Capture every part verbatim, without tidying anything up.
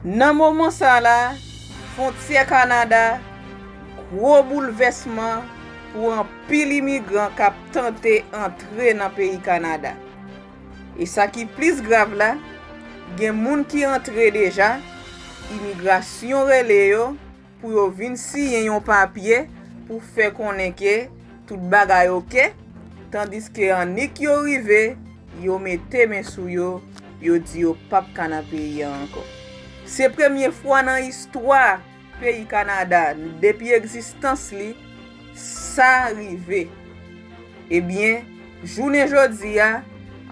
Nan moman sa la, fwontyè Kanada, gwo boulvèsman pou anpil imigran k ap tante antre nan peyi Kanada. E sa ki plis grav la, gen moun ki antre deja, imigrasyon rele yo pou yo vin siyen yon papye pou fè konnen ke tout bagay oke, tandiske annik yo rive, yo mete men sou yo, yo di yo p ap ka nan peyi a ankò. Se premye fwa nan istwa peyi Kanada, depi egzistans li, sa rive. Ebyen, jounen jodi a,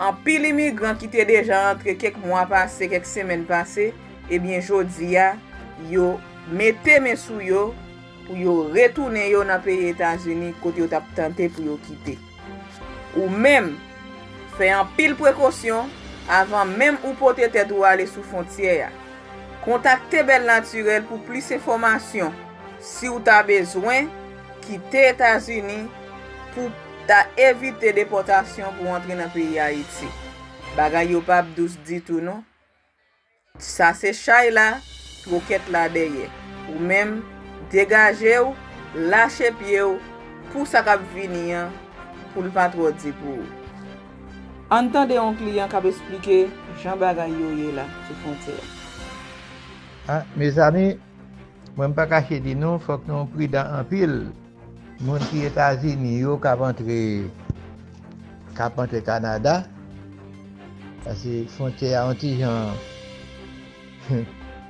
anpil imigran ki te deja antre kèk mwa pase, kèk semèn pase, ebyen, jodi a, yo mete men sou yo pou yo retounen yo nan peyi Etazini kote yo t ap tante pou yo kite. Ou menm, fè anpil prekosyon avan menm ou pote tèt ou ale sou fwontyè a. Kontakte Bèl Natirèl pou plis enfòmasyon si w ta bezwen kite Etazini pou ta evite depòtasyon pou antre nan peyi Ayiti. Bagay yo p ap dous ditou non. Sa se chay la, twokèt la dèyè. Ou menm, degaje w, lache pye w pou sa k ap vini an, pou l pa twò di pou ou. Ann tande yon kliyan k ap esplike jan bagay yo ye la sou fwontyè a. Ah, mezanmi, mwen m pa kache di nou, fòk nou pridan anpil. Moun ki Etazini yo k ap antre k ap antre Kanada, paske fwontyè a yon ti jan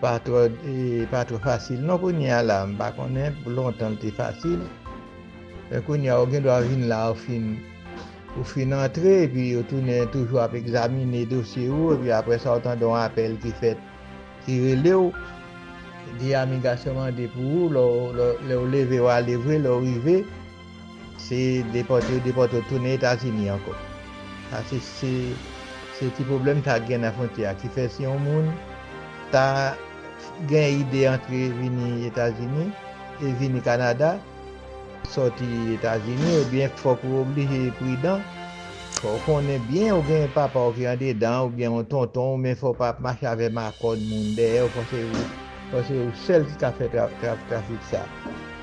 pa twò e, pa twò fasil non kounye a la, m pa konnen, lontan l te fasil. Men kounye a ou gen dwa vin la, ou fin ou fin antre, epi yo tounen toujou ap egzamine dosye ou, epi apre sa ou tande yon apèl ki fèt ki rele w, di a migrasyon mande pou ou, lè w lè w lè w leve w ale vre, lè w rive, se depòte yo depòte w tounen Etazini ankò. Sa se se se ti pwoblèm sa k gen nan fwontyè a ki fè si yon moun ta gen ide antre vini Etazini e vini Kanada, sòti Etazini, ebyen fòk ou oblije pridan. Fò w konnen byen ou gen papa w ki andedan oubyen yon tonton w, men fò w pa ap mache avè makòn moun dèyè w, fò se ou fò se ou sèl ki ka fè tra, tra, trafik sa.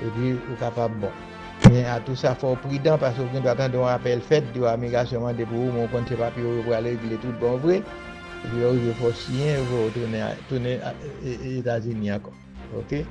Epi ou kapab bon. Men atou sa fò w pridan paske ou gen dwa tande yon apèl fèt, di w a migrasyon mande pou ou, men ou konn se papye yo yo pral regle tout bon vre. Epi lè w rive fò w siyen, yo voye w tounen tounen Etazini ankò. Oke?